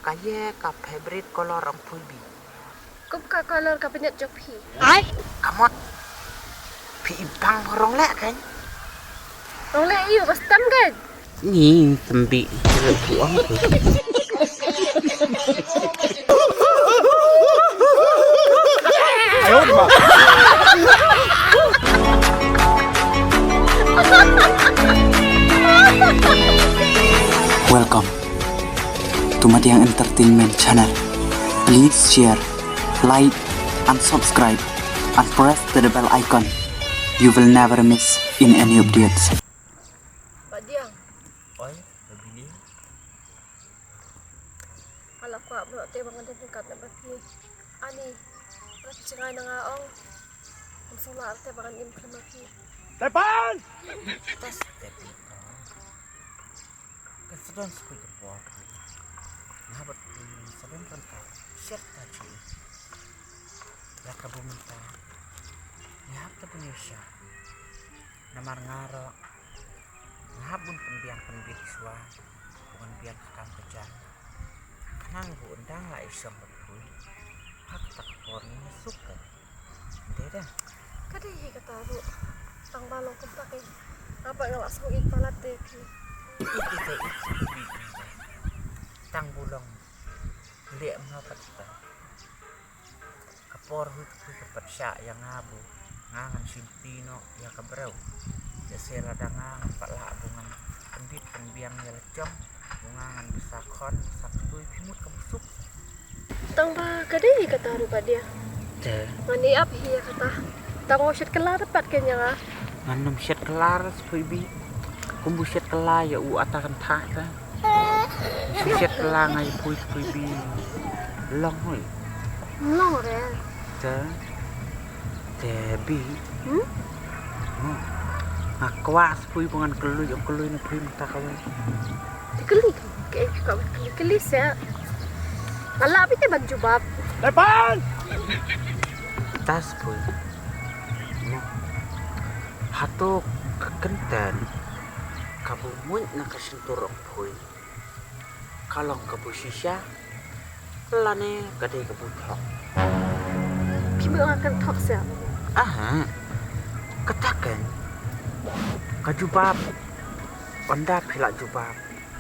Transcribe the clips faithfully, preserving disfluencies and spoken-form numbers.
Ka ye ka favorite color ong phui bi. Kum ka color ka bniat jong phi. Ka mot. Phi i bang rong leh kan. Rong leh yu ka stem kan. Ni tembi. Rek buang tu. Welcome to Madiang Entertainment Channel. Please share, like, and subscribe, and press the bell icon. You will never miss in any updates. Madiang. Oi, Madiang. Ala kwah mlok te ba ngan dei kat na ba phi. Ani, la phi chengai na nga ong. Ym sngewlah te ba ngan im khlem ma phi. Tepan! Tas te phi ko. Ka sdang sku ka por. Nga bat phi sdang kan ka. Shet ta chi. La ka bu mynta. Nga hap ta phi sha. Namar nga ro. Nga hap bun pynbiang pynbit shuwa. Bun biang ka kam ka jam. Khnang bu undang la i shong bad phi. Hak ta ka por ni suk ka. Dei da. Ka dei hi kata ruh. Tang ba long kumta ke. Nga pat nga la sngewbha palat te phi. Iti te iti. Tang bu long. Leh ma pat ta. Ka por hu ka hu ka pat shah ïa nga bu. Nga ngan shim ti noh ïa ka breu. Ïa se lada nga ngan pat lah bu ngan pynbit pynbiang ïa la jong. Bu nga ngan bisa khon, bisa pyntu ïa phi mut ka busuk. Tang ba ka dei kata ruh ba dia. Te. Ngan ïap hi ïa kata. Tang ba shet kylla da pat ka nya nga. Ngan nym shet kylla da spui bi. Kum bu shet kylla ïa u ata kan thah te. Kum bu shet kylla nga ïa pui spui bi. Long hoi. Long re. Te. Te bi. Hmm? Hmm. Nga kwah spui ba ngan kylli, ong kylli na pui mynta kawei. Te kylli, ke, ke, kylli, kylli se. Nga lah beit ban jubab. Tepan! Ta spui. Mo. Hato ka kynten ka bu muid na ka shyntur ong pui. Ka long ka bu shisha. Lane ka dei ka bu thok. Phi mut nga kan thok se. Aha. Kata kan. Ka jubab. Ynda phi la jubab.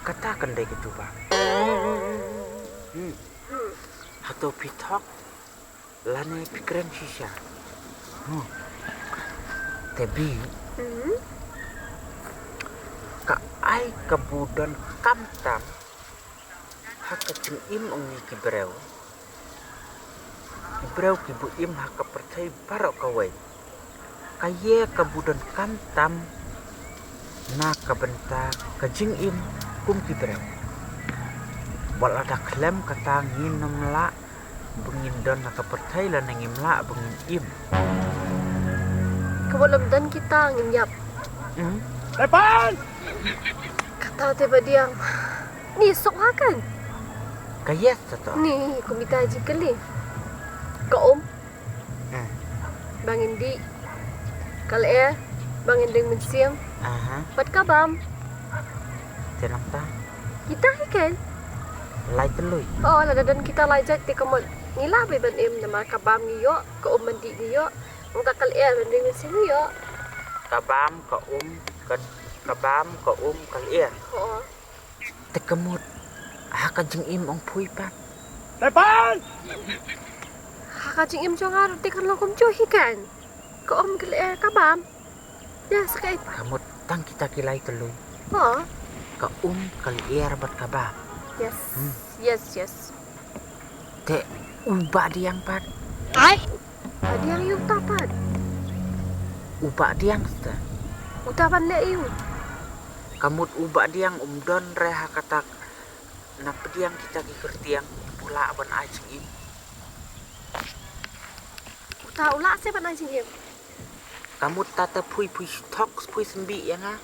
Kata kan dei ka jubab. Hmm. Hmm. Hato phi thok. Lane phi kren shisha. Hmm. Te bi. Hmm. Ka ai ka bu don kam tam. Ha ka jingim ong ngi ki breu. Ki breu ki bu im ha ka pyrthei baroh kawei. Ka ye ka bu don kam tam. Na ka bynta ka jingim kum ki breu. Wat lada khlem kata ngin nym lah ba ngin don ha ka pyrthei lane ngim lah ba ngin im. Ka wat lem don kita ngin ïap. Hmm? Tepan! Kata te ba diang. Ni sok ha kan? Ka yes ta to. Ni kumita ji kali. Ka um. Hmm. Ba ngin dih. Ka lyer. Ba ngin deng mynsiem. Aha. Bad ka bam. Te nangta. Kita hi kan? Lai tylli. Oh, lada don kita lai jait te ka mut ngi lah beit ban im namar ka bam ngi ïoh, ka um ban dih ngi ïoh. Nangta ka lyer ban deng mynsiem ngi ïoh. Ka bam, ka um, ka, ka bam, ka um, ka lyer. Oh. Te ka mut ha ka jingim ong phui pat. Tepan! Ha ka jingim jong nga ruh te kan long kumjuh hi kan. Ka um ka lyer ka bam. Ya, sa kaei pat. Ka mut tang kita ki lai tylli. Ho. Ka um ka lyer bad ka bam. Yes. Hmm. Yes, yes. Te u ba diang pat. Ai. Ba diang ïa uta pat. U ba diang sta. Uta ban leh ïa u. Ka mut u ba diang um don re ha kata. Na pdiang kita ki kyrtiang, u lah ban ai jingim. Uta u lah se ban ai jingim. Ka mut ta ta phui phui thok phui symbi ïa nga.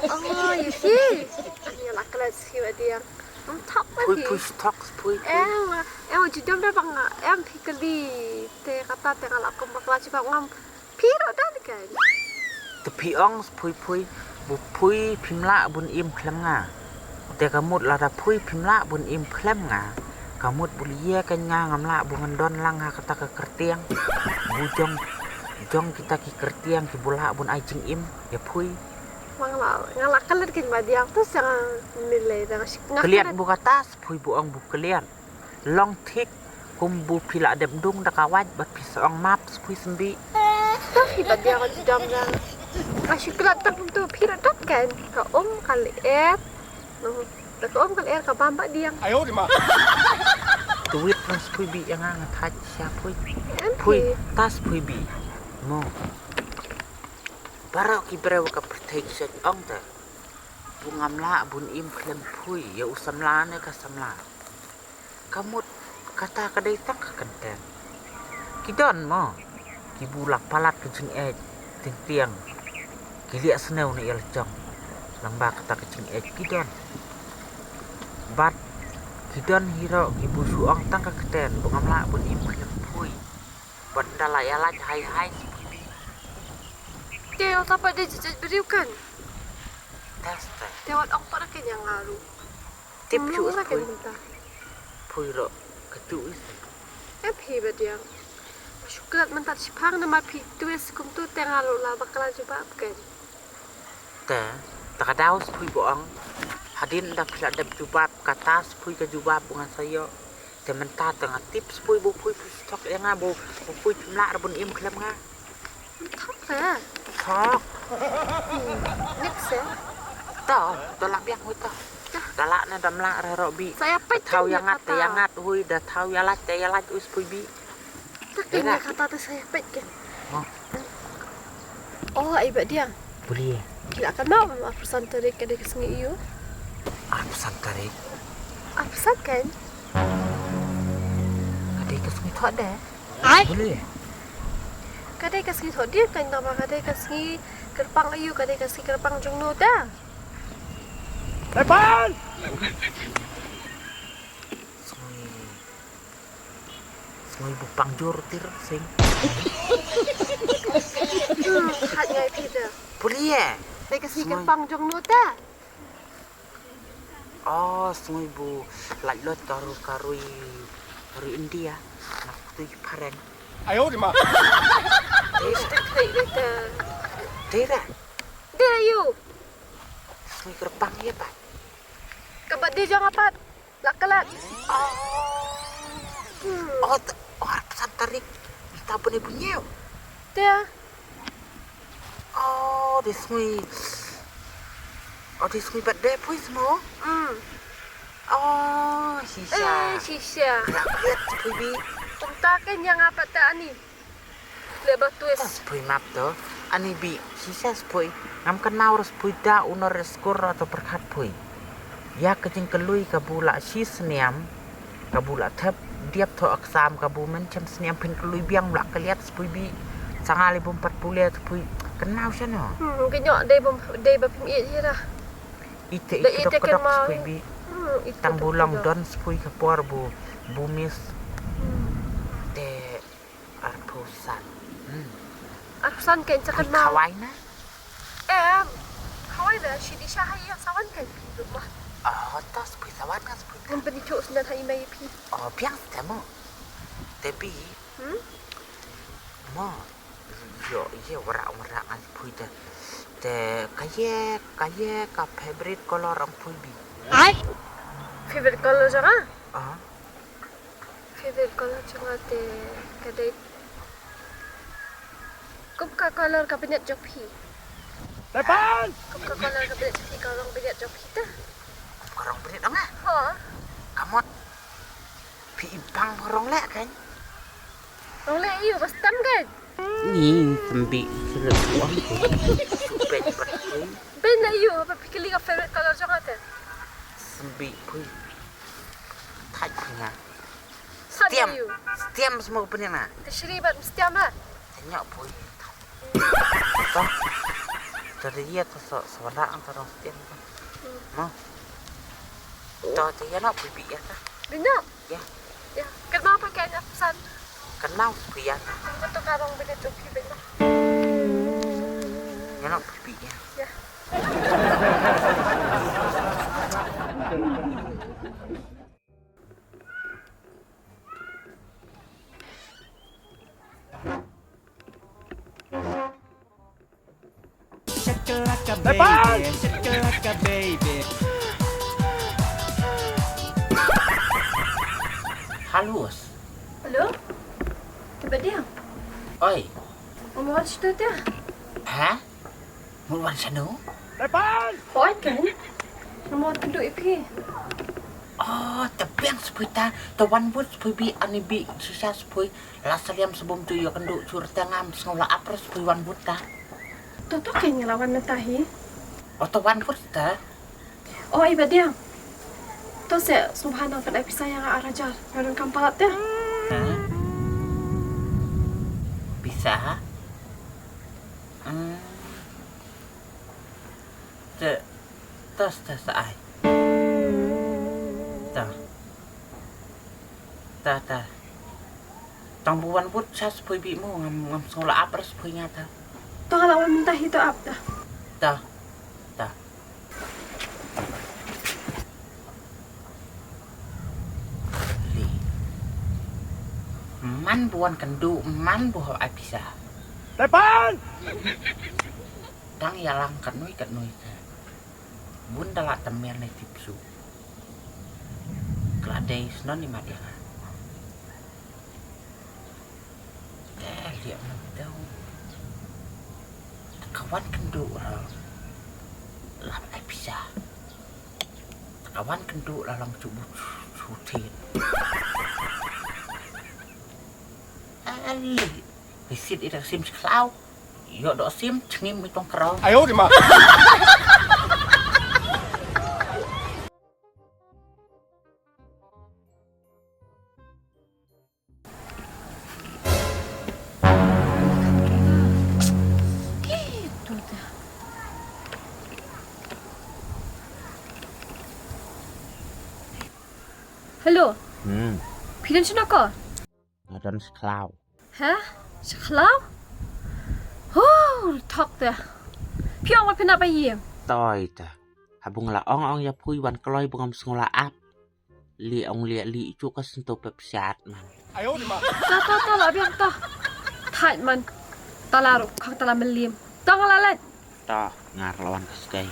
Oh, you see? Ani la kala si ba diang. Am thok ba phui phui thok phui. Em, em ju dom da bang em phi kali te kata te kala kum bakla ci ba ngam. Phi ruh don kan. Te phi ong phui phui, bu phui phim lah bun im khlem nga. Te ka mut lada phi phim lah ban im khlem nga, ka mut ba lei ïa ka nga ngam lah ba ngan don lang ha kata ka kyrtiang. Bu jong, jong kita ki kyrtiang ki bu lah ban ai jingim ïa phi. Nga lah, nga lah klet kin ba diang tu sa nga milai da nga sik nga klet klet. Bu kata sa phi bu ong bu klet. Long thik kum bu phi lah dep dung da ka wait bad phi sa ong map sa phi symbi. Tapi ba diang ka jidam nga. Nga sik klet tak tu phi rat dot kan. Ka um ka leh. Da ka um ka lyer ka bam ba diang. Ayo di ma. Tuwit nang spui bi ïa nga nga thait sha pui. Em pui phi. Tas pui bi. Mo. Baroh ki briew ka pyrthei ki sa ong te. Bu ngam lah bun im khlem pui ïa u samla ne ka samla. Ka mut kata ka dei tang ka kynten. Ki don mo ki bu la palat ka jingeh tieng tieng. Ki liah sniew na ïa la jong. Lang ba kata ka jingeh ki don. Bad ki don hi ruh ki bu shu ong tang ka kynten ba ngam lah ban im khlem pui. Bad da la ïa lait hai hai sa pui bi. Te ïa ta pat dei jijit briew kan. Test. Te wat ong pat ka ïa nga ruh. Tip chu pui. Pui ruh ka tu is. Em phi ba diang. Shuklat mynta shipang na ma phi tu is kum tu te nga lo la bakla jubab kan. Te ta ka daw spui bo ong. Hadien da phi la dep jubab kata spui ka jubab bu ngan sa ïoh. Te mynta te nga tip spui bo pui phi stok ïa nga bo pui phi mlak ra bun im khlem nga. Thok re. Thok. Nik se. To, to lak biang hui to. Da lak ne da mlak re ro bi. Sa ïa peit. Thaw ïa ngat te ïa ngat hui da thaw ïa lait te ïa lait ui spui bi. Tak ïa kata te sa ïa peit ke. Oh, ai ba diang. Boleh. Ki la kan mau arphew san tarik ka dei ka sngi ïu. Arphew san tarik. Arphew san kan? Ka dei ka sngi thok de. Ai. Boleh. Ka dei ka sngi thok de kan tama ka dei ka sngi kyrpang ïu ka dei ka sngi kyrpang jong no da. Lepas. Sngi. Sngi bu pang jur tir sing. Hmm, khat ngai phi da. Puli eh. Dei ka sngi kyrpang jong no ta. Oh, sngi bu lait lot ka ru ka rui ka rui India. Nak tu phareng. Ayo di ma. Dei stek dei dei ta. Dei ra. Dei ïu. Sngi kyrpang ïa pat. Ka bat dei jong apat. La klet. Oh. Hmm. Oh, t-, oh, arphew san tarik. Mynta bun ïa bun ïa. Te. Oh, dei sngi. Oh, dei sngi birthday pui smo. Hmm. Oh, shisha. Eh, shisha. Rak liat pui bi. Kumta kan ïa nga pat ta ani. Le ba twist. Tas pui map to. Ani bi, shisha spui. Ngam kan mau ras pui da unor skur to perkhat pui. Ïa ka jingkylui ka bu la shi sniam. Ka bu la thep diap tho aksam ka bu men chem sniam phin kylui biang la ka liat spui bi. Sangal i bum pat pule to pui. Kan mau shano. Hmm, ka nyok dei bum dei ba pim i jira. Ite i kedok kedok spui bi. Hmm, ite tang bu long don spui ka por bu bu mis. Hmm. Te Arphew san. Hmm. Arphew san kan sa kan mau. Khawai na? Em, khawai na shi di sha hai ïa sawan kan phi ruh ma. Oh, ta spui sawan na spui. Ngam pynithuh snan hai mai phi. Oh, biang sa mo. Te bi. Hmm? Mo. Yo, ye wara wara ngan pui te. Te kaye, kaye ka favorite color ang pui bi. Ai? Favorite color jong nga? Ah. Favorite color jong nga te ka dei. Kum ka color ka bniat jong phi. Lepas. Kum ka color ka bniat jong phi ka rong bniat jong phi te. Kum ka rong bniat dong ah. Ho. Kamot. Phi ibang rong leh kan. Rong leh ïu ba stem kan. Ni sembik sila tuang. Supet pat. Ben la ïu ba phi kylli ka favorite color jong nga te. Sembik pui. Thait phi nga. Stem. Stem semua pun na. Te shri bat stem la. Tanya pui. To. To dia to so so wala ang tarong stem. Mo. To dia no pui bi ya ta. Bino. Ya. Ya. Kan mau pakai nya pesan. Kan mau pui ya. Kan to karong bini tu pui bino. Ya no pui bi ya. Ya. Shakalaka baby, shakalaka baby. Halus. Hello? Kiba dia? Oi. Ngam wan sha tu dia. Ha? Mut wan shano? Hooid kan? Nga mut kynduh ïa phi. Oh, te biang sha phi ta, te wan bud sha phi, bih ani bih shisha sha phi. La sa liam sha bum tu ïa kynduh, shu rta ngam sngew la ap re sha phi, wan bud ta. To to, kein nga la wan mynta hi. Oh, te wan bud ta. Oh, i Badiang. To se sngewbha nang pynai pisa ïa nga ar hajar. Nga donkam palat te. Ha? Pisa? Hmm. Te, te, te sa ai. Te. Te, te. Tang ba wan bud sha sha phi bih mo, ngam, ngam sngew la ap re sha phi nga te. To nga la wan mynta hi, to ap te. Te. Te. Li. Man ba wan kynduh, man ba hap ai pisa. Tepan! Tang ïalang katno katno te. Bun da la tymmen ne tip su. Ka la dei snon i mat ïa nga. Te liang mynta. Te ka wan kynduh la. Lam ai pisa. Te ka wan kynduh la long chu bu chu thin. Ali. Bisit ira sim khlaw. Ïoh doh sim chngim i tong kraw. Ayo di ma. Hello. Hmm. Phi don shano ko? Nga don sha khlaw. Ha? Sha khlaw? Huh, thok te. Phi ong ba phi nang ba ïing. Toi te. Haba nga la ong ong ïa phi wan kloi ba ngam sngew la ap. Li ong li li chu ka sento pep siat man. To to to, la biang to. Thait man. Tala ruk khang tala melim. To nga la lait. To ngar lawan ka skei.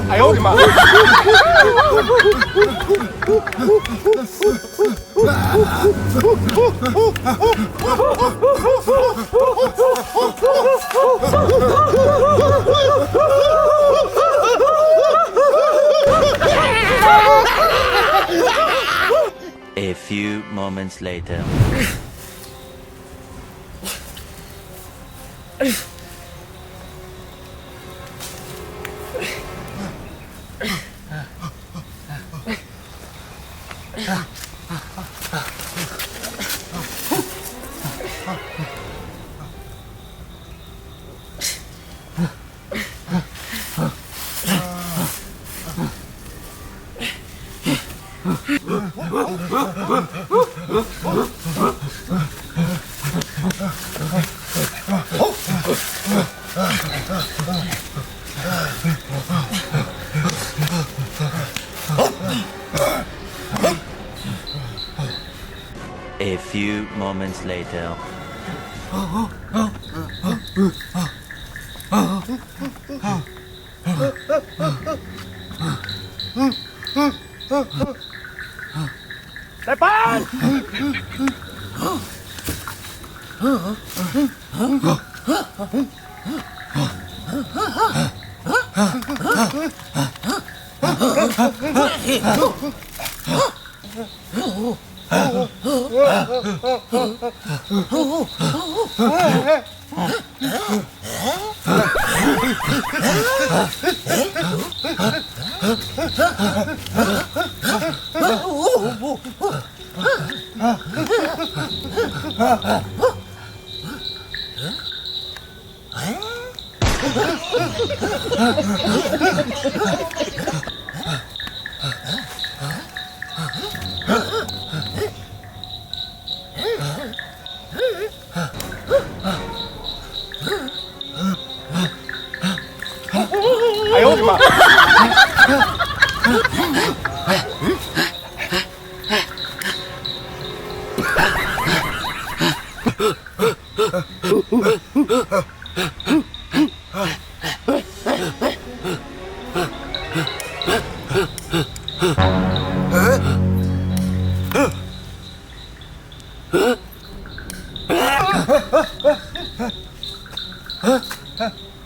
哎呦我的妈！ A few moments later. A few moments later. Sepan!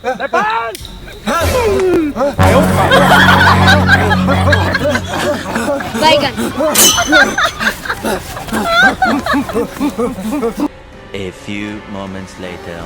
Sepan! Bygone. A few moments later.